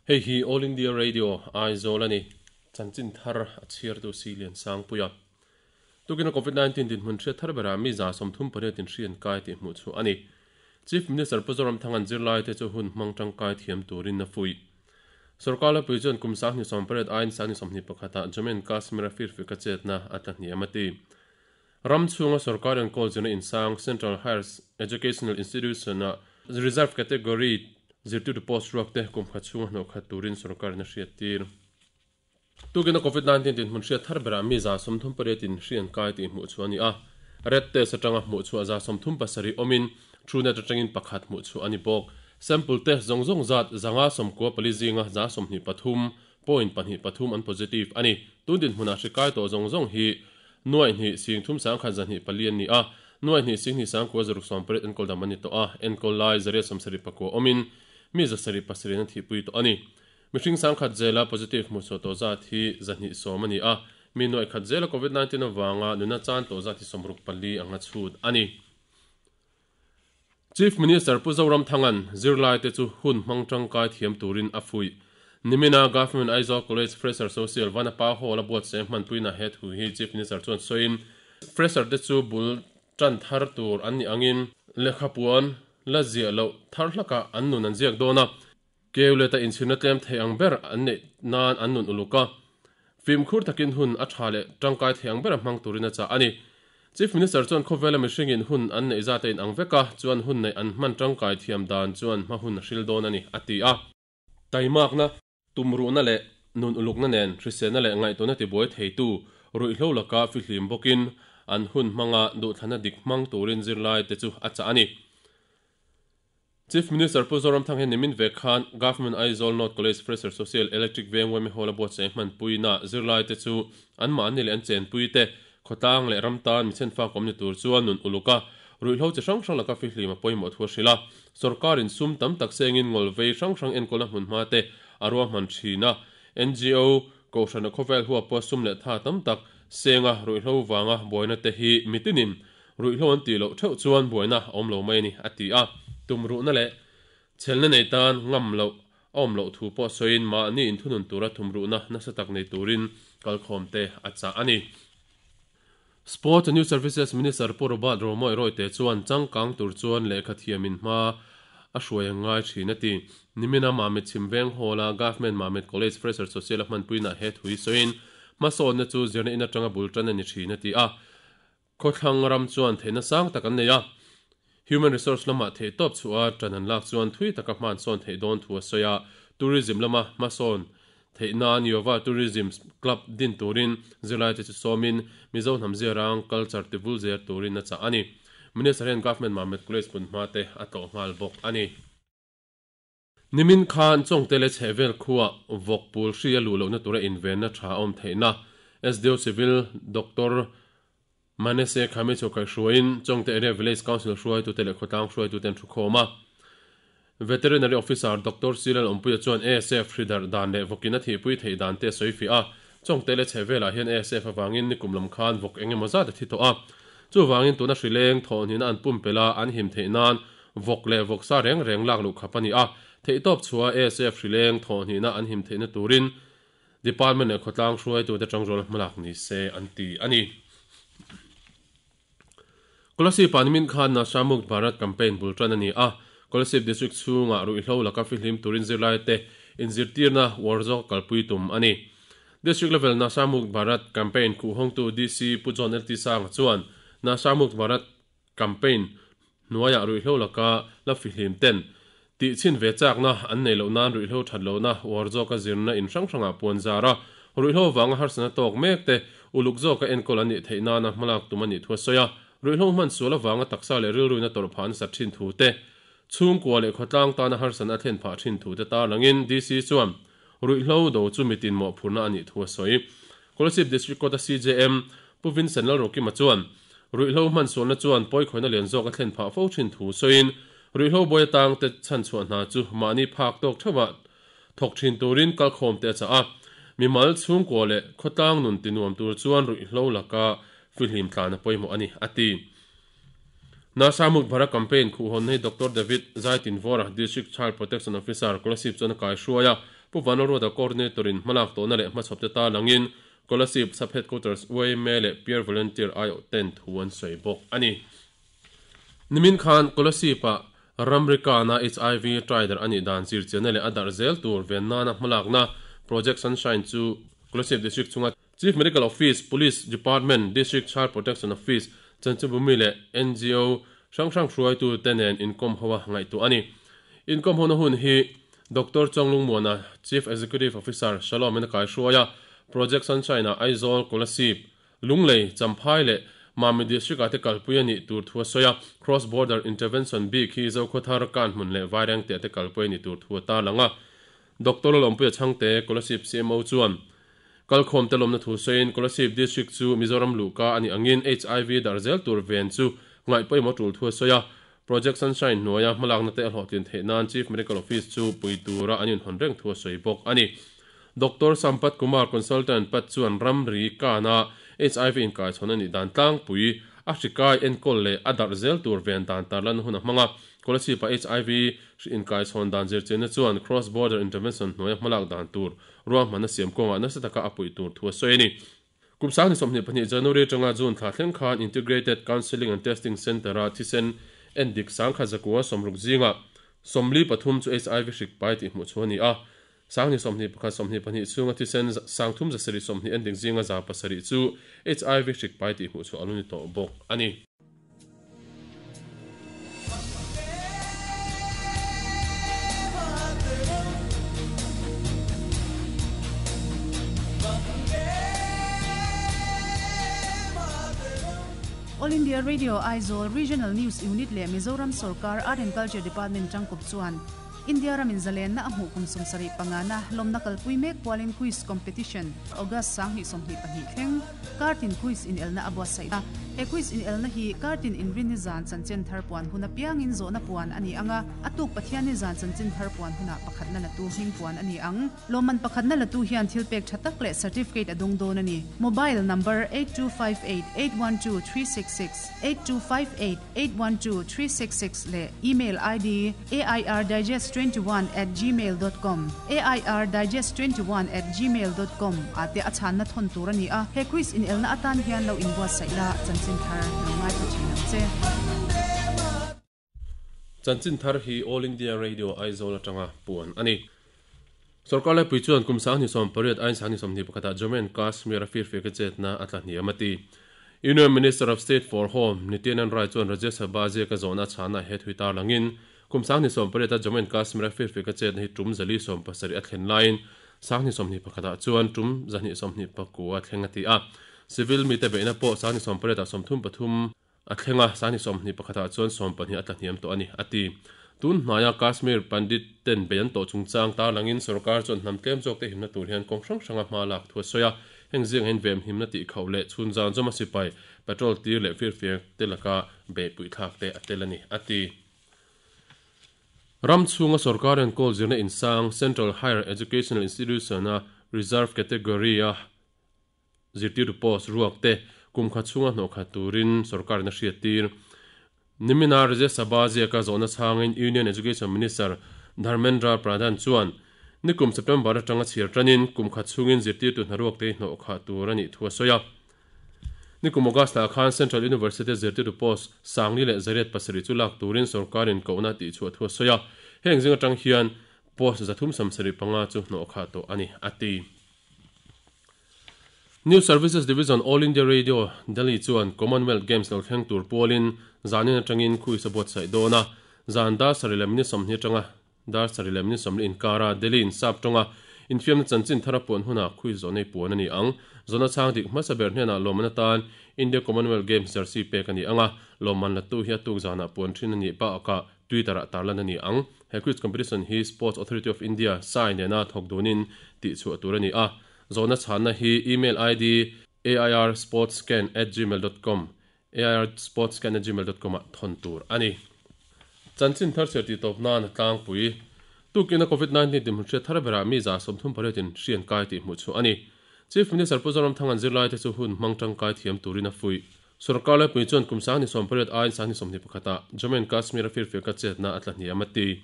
Hei hi All India Radio, Aizawl a ni. Chanchin thar a chhiartu si Liansangpuia. Tukina Covid 19 dinhmun hriat thar berah mi 38 in hri an kai tih hmuh chhuah a ni. Chief Minister Pu Zoramthanga'n zirlaite chu hun hmang tangkai thiam turin a fuih. Sorkar Lopui chuan kum 2008 aiin 2021 ah Jammu and Kashmir a firfik a chetna a tla hniam a ti. Ram chhunga sorkar enkawl zirna insang Central Higher Educational Institution ah Reserve Category zirtirtu post ruak te kum khat chhunga hnawh khat turin sorkarin a hriattir. Tukina Covid 19 dinhmun hriat thar berah mi 38 in hri an kai tih hmuh chhuah a ni a. Red test atanga hmuh chhuah 37 awmin Truenat atangin pakhat hmuh chhuah a ni bawk. Sample te zawng zawng zat 594 zinga 23.23 an positive a ni. Tun dinhmunah hri kai tawh zawng zawng hi 2 3 1 2 4 an ni a. 2 2 2 9 6 80 enkawl dam an ni tawh a. Enkawl lai 179 awmin mi 707 an thihpui tawh a ni. Mihring 10,000 zela positive hmuh chhuah tawh zat hi 210 a ni a. Mi 100 zela Covid 19 avanga nuna chan tawh zat hi 64 anga chhut a ni. Chief Minister Pu Zoramthanga'n zirlaite chu hun hmang tangkai thiam turin a fuih. Nimina Government Aizawl College Fresher Social Vanapa Hall a buatsaih hmanpuina he thu hi Chief Minister chuan sawiin Fresher te chu bul tan thar tur an ni angin lehkhapuan la ziah loh thar hlaka an nun an ziak dawn a. Keu leta inchhirna tlem thei ang ber an neih nan an nun uluk a. Fimkhur takin hun a tha leh tangkai thei ang ber a hmang turin a chah a ni. Chief Minister chuan khawvela mihringin hun an neih zat a inang vek a, chuan hun neih an hman tangkai thiam dan chuan hma hun a hril dawn a ni, a ti a. Taimakna, tumruhna leh nun ulukna nen hriselna leh ngaihtuahna tibuai theitu ruihhlo laka fihlim bawkin an hun hmanga duhthlana dik hmang turin zirlai te chu a chah a ni. Chief Minister Pu Zoramthang hian nimin ve khan Government Aizawl North College Fresher Social Electric Veng Wemi Hall a buatsaih hmanpuina zirlai te chu an mahni leh an chenpui te khawtlang leh ram tan mi chenfa awm ni tur chuan nun uluk a ruihhlo chi hrang hrang laka fihlim a pawimawh thu a hrilh a. Sorkarin sum tam tak sengin ngawlvei hrang hrang enkawlna hmun hma te a ruahman thin a. NGO Kohhran a khawvel huap pawh sum leh tha tam tak senga ruihhlo wanga buaina te hi mitinin ruihhlo an tih loh theuh chuan buaina a awm lo mai a ni, a ti a. Tumruhna leh chhelna nei tan ngam loh a awm loh thu pawh sawiin mahni inthunun tura thumruhna nasa tak nei turin kalkhawm te a chah a ni. Sports and Youth Services Minister Pu Robert Romawia Royte chuan changkang tur chuan lehkha thiamin hma a hruai ang ngai thin a ti. Nimina Mamit chhim veng hall a Government Mamit College Fresher Social a hmanpuina he thu hi sawiin hmasawnna chu zirna in atanga bul tan a ni thin a ti a. Khawthlang ram chuan theihna sang tak an nei a. Human resource lamah theih tawp chhuah a tan an lak chuan thui taka hman sawn theih dawn thu a sawi a. Tourism lama hmasawn theihna Niova Tourism Club din turin zirlaite chu sawmin Mizo hnam ziarang culture tivul zer turin a chah a ni. Minister hian Government Mamit College hmun hma te a tlawh nghal bawk a ni. Nimin khan Chawngte leh chhehvel khuaa vawk pul hri a luh lohna tura invenna tha a awm theihna SDO Civil Doctor Manese Khami chu kaihhruaiin Chawngte Area Village Council hruaitute leh khawtlang hruaitute an thukhawm a. Veterinary Officer Doctor Silal Awmpuia chuan ASF hri darh dan leh vawkin a thihpui theih dan te a sawi fiah a. Chawngte leh chhehvelah hian ASF avangin nikum lam khan vawk eng emaw zat a thi tawh a. Chuvangin tuna hri leng thawhhnihna an pumpelh a, an him theih nan vawk leh vawksa reng reng lak luh khap a ni a. Theihtawp chhuah ASF hri leng thawhhnihna an him theihna turin Department leh khawtlang hruaitute tangrual hmalak ni se an ti a ni. Kolasib ah nimin khan Nasha Mukt Bharat campaign bul tan a ni a. Kolasib district chhungah ruihhlo laka fihlim turin zirlaite inzirtirna uar zawk kalpui tum a ni. District level Nasha Mukt Bharat campaign khuhhawngtu DC Pu John LT Sanga chuan Nasha Mukt Bharat campaign hnuaiah ruihhlo laka la fihlim ten tih chin ve chakna an nei loh nan ruihhlo that lohna uar zawka zirna in hrang hrangah puan zar a, ruihhlo vanga harsatna tawk mek te uluk zawka enkawl an nih theih nana hmalak tum a nih thu a sawi a. Ruihhlo hman sual avanga taksa leh rilruina tawrh phah nasat thin thu te, chhungkua leh khawtlang tana harsatna a thlen phah thin thu te tarlangin DC chuan ruihhlo do chu mitin mawhphurhna a nih thu a sawi. Kolasib District Court-a CJM Pu Vincent Lalrokima chuan ruihhlo hman sualna chuan pawikhawiina lian zawk a thlen phah fo thin thu sawiin ruihhlo bawi atang te chhan chhuah hna chu mahni phak tawk theuhah thawk thin turin kalkhawm te a chah a. Mimal chhungkua leh khawtlang nun tinuam tur chuan ruihhlo laka fihlim tlan a pawimawh a ni, a ti. Nasha Mukt Bharat campaign khuhhawnna hi Doctor David Zaitinvawra, District Child Protection Officer, Kolasib chuan a kaihruai a. Pu Vanlalruata Coordinator in hmalak tawhna leh hmachhawpte tarlangin Kolasib Sub Headquarters yma leh Peer Volunteer aiawh ten thu an sawi bawk a ni. Nimin khan Kolasib-ah ramri kana hiv trider a nih dan zirchianna leh a darh zel tur ven nana hmalakna Project Sunshine chu Kolasib District chunga Chief Medical Office, Police Department, District Child Protection Office, Chanchinbumi leh ngo hrang hrang hruaitu te nen inkawm ho a ngaihtuah a ni. Inkawm hona hun hi Doctor Chawnglungmuana, Chief Executive Officer, Shalom in a kaihruai a, Project Sunshine-ah Aizawl, Kolasib, Lunglei, Champhai leh Mami District-ah te kalpui a nih tur thu a sawi a, Cross Border Intervention bik hi Zokhawthar, Kanhmun leh Vairengte-ah te kalpui a nih tur thu a tarlang a. Doctor Lalawmpuia Chhangte, Kolasib CMO chuan, Kalkhawmte lawmna thu sawiin Kolasib District chu Mizoram luhka a nih angin hiv darh zel tur ven chu ngaih pawimawh tul thu a sawi a. Project Sunshine hnuaia hmalakna te a hlawhtlin theih nan Chief Medical Office chu pui tura an inhawn reng thu a sawi bawk a ni. Doctor Sampat Kumar, Consultant, pat chuan ramri kana hiv inkaichhawn a nih dan tlangpui, a hrikai enkawl leh a darh zel tur ven dan tarlan hun a hmang a. Kolasib-a hiv hri inkaichhawn dan zirchianna chuan Cross Border Intervention hnuaia hmalak dan tur ruahmanna siam kawngah nasa taka a puih tur thu a sawi a ni. Kum 2022 January atanga June thla thleng khan Integrated Counselling and Testing Centre-a thisen endik 10,160 zingah 43 chu hiv hrik pai tih hmuh chhuah a ni a. 2021 22 chhunga thisen 3720 endik zinga 700 chu hiv hrik pai tih hmuh chhuah a lo ni tawh bawk a ni. All India Radio Aizawl Regional News Unit leh Mizoram Sorkar Art and Culture Department tangkawp chuan India ramin zalenna a hmuh kum 75 na lawmna kalpui mek pualin Quiz Competition August 2022 thleng Kartin Quiz inelna a buatsaih a. He quiz inelna hi Kartin inrinni zan chanchin thar puan hun apiangin zawhna puan a ni ang a, a tuk Pathianni zan chanchin thar puan hunah pakhatna latu hming puan a ni ang. Lawmman pakhatna latu hian thil pek tha tak leh certificate a dawng dawn a ni. Mobile number 8258812366, 8258812366 leh email ID airdigest21@gmail.com, airdigest21@gmail.com, ah te a chhanna thawn tur a ni a. He quiz inelna atan hian lo inbuatsaih la, chanchin thar lo ngaithla thin ang che. Chanchin thar hi All India Radio Aizawl atanga puan a ni. Sorkar laipui chuan kum 28 ain 21 ah Jammu and Kashmir a firfiak a chetna a tla hniam a ti. Union Minister of State for Home, Nityanand Rai chuan Rajya Sabha ziaka zawhna a chhana he thui tarlangin kum 28 a Jammu and Kashmir a firfiak a chetna hi tum 470 a thlen laiin 21 ah chuan tum 129 a thleng a ti a. Civil mite beihna pawh 28 ah 33 A thleng a, 21 ah chuan 12 a tla hniam tawh a ni, a ti. Tun hnaia Kashmir Pandit ten bei an tawh chungchang tarlangin sorkar chuan hnam tlem zawkte himna tur hian kawng hrang hranga hma lak thu a sawi a. Heng zingah hian vem himna tih khauh leh chhun zan zawma sipai, patrol tir leh firfiak te laka beihpui thlak te a tel a ni, a ti. Ram chhunga sorkar enkawl zirna insang, Central Higher Educational Institution-a Reserve Category-a Zirtirtu post ruak te kum khat chhunga hnawh khat turin sorkarin a hriattir. Nimina Rajya Sabha ziaka zawhna chhangin Union Education Minister Dharmendra Pradhan chuan nikum September atanga chhiar tanin kum khat chhungin zirtirtu hnaruak te hi hnawh khah tur a nih thu a sawi a. Nikum August-ah khan Central University-a zirtirtu post sangli leh zariat pasarih chu lak turin sorkarin kohna a tihchhuah thu a sawi a. Heng zing atang hian post 375 chu hnawh khah tawh a ni, a ti. News Services Division All India Radio, Delhi chuan Commonwealth Games lo thleng tur pualin zanin atangin quiz a buatsaih dawn a. Zan dar sarih leh minute 20 atanga dar sarih leh minute 40 inkara Delhi in sap tawnga infiamna chanchin thar a puan hunah quiz zawh nei puan a ni ang. Zawhna chhang dik hmasa ber hnenah lawmman atan India Commonwealth Games jersey pek a ni ang a, lawmman latu hi a tuk zanah puan thin a nih bakah Twitter-ah tarlan a ni ang. He quiz competition hi Sports Authority of India, sai, nena thawk dunin tihchhuah tur a ni a. Zawhna chhanna hi email ID airsportscan@gmail dot com, airsportscan@gmail dot com, ah thawn tur a ni. Chanchin thar chhiar tih tawp nan a tlangpui. Tukina Covid 19 dinhmun hriat thar berah mi 38 in hri an kai tih hmuh chhuah a ni. Chief Minister Pu Zoramthanga'n zirlaite chu hun hmang tangkai thiam turin a fuih. Sorkar laipui chuan kum 28 aiin 21 ah Jammu and Kashmir a firfiaka chetna a tla hniam a ti.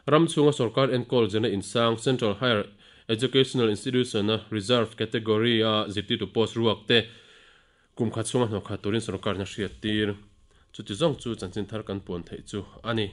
Ram chhunga sorkar enkawl zirna insang Central Higher Educational Institution-a Reserve Category-a zirtirtu post ruak te kum khat chhunga hnawh khat turin sorkarin a hriattir. Chuti zawng chu chanchin thar kan puan theih chu a ni.